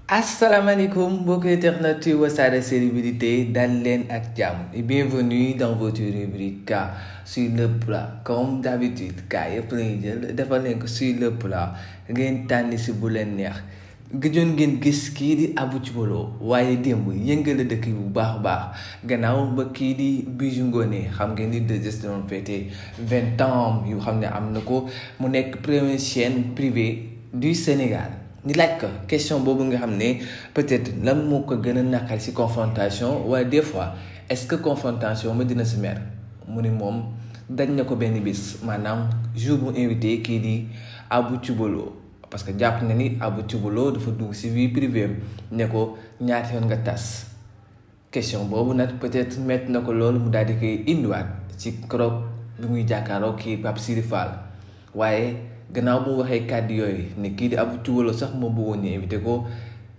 Asalaamaaleykum mbokki internet yu Wassare Célébrité dal leen ak jàmm et bienvenue dans votre rubrique K sur le plat comme d'habitude K yëpp lañuy jël defal leen ko sur le plat ngeen tànn si bu leen neex gëjoon ngeen gis kii di Abou Thioubalo waaye démb yëngale dëkk bu baax a baax gannaaw ba kii di Bijou Ngoné xam ngeen ni 2S doon fêté 20 ans yu xam ne am na ko mu nekk première chaîne privée du Sénégal. Ni laaj ko question boobu nga xam ne peut-être lan moo ko gën a naqari ci confrontation waaye des fois est-ce que confrontation ma dina si mer mu ni moom dañ na ko benn bis maanaam jour bu invité kii di Abou Thioubalo parce que jàpp na ni Abou Thioubalo dafa dugg ci vie privée ne ko ñaata yoon nga tas question boobu nag peut-être métti na ko loolu mu daal di koy indiwaat ci keroog bi muy jàkkaaroo kii Pape Sidi Fall waaye. gannaaw bu waxee kàddu yooyu ne kii di Abou Thioubalo sax moo bëggoon ñu invité ko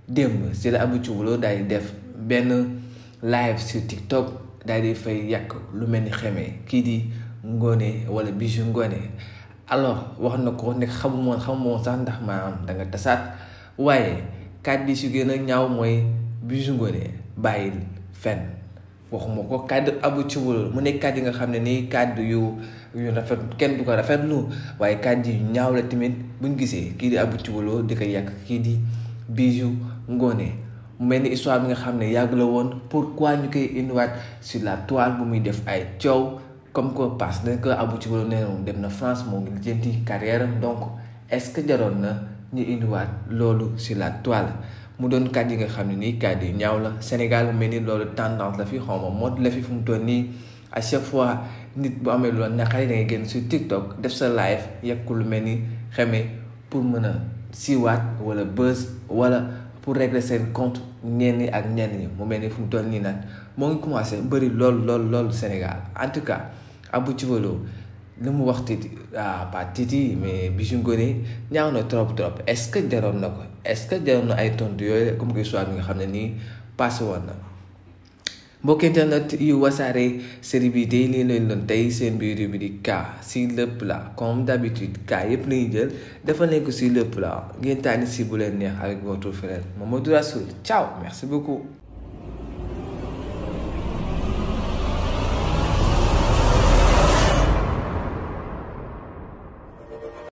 démb ci la Abou Thioubalo daal di def benn live sur TikTok daal di fay yàq lu mel ni xamee kii di Ngoné wala Bijou Ngoné alors wax na ko ne xamu moon sax ndax maanaam da nga tasaat waaye kàddu yi si gën a ñaaw mooy Bijou Ngoné bàyyil fen waxuma ko kàddu Abou Thioubalo mu nekk kàddu yi nga xam ne nii kàddu yu rafet kenn du ko rafetlu waaye kàddu yu ñaaw la tamit buñ gisee kii di Abou Thioubalo di ko yàq kii di Bijou Ngoné mu mel ni histoire bi nga xam ne yàgg la woon pourquoi ñu koy indiwaat sur la toile bu muy def ay coow comme que parce que Abou Thioubalo nee na dem na France moo ngi jënti carrière am donc est-ce que jaroon na ñu indiwaat loolu sur la toile mu doon kàddu yi nga xam ne nii kàddu yu ñaaw la Sénégal mu mel ni loolu tendance la fi xaw ma mode la fi fu mu toll nii à chaque fois nit bu amee loolu naqari da ngay génn sur TikTok def sa live yekk lu mel ni xamee pour mën a siiwaat wala buzz wala pour régler seen compte ñenn ñi ak ñenn ñi mu mel ni fu mu toll nii nag moo ngi commencé bëri lool Sénégal en tout cas Abou Thioubalo li mu wax Titi pas Titi mais Bijou Ngoné ñaaw na trop est-ce que jaroon na ko est-ce que jaroon na ay tontu yooyu comme que soit bi nga xam ne nii passé woon na. mbokk internet yu Wassare Célébrité lii leen doon tey seen biir rubrique K sur le plat comme d'habitude K yëpp lañuy jël defal leen ko sur le plat ngeen tànn si bu leen neex avec votre frère Mamadou Rassoul ciao merci beaucoup.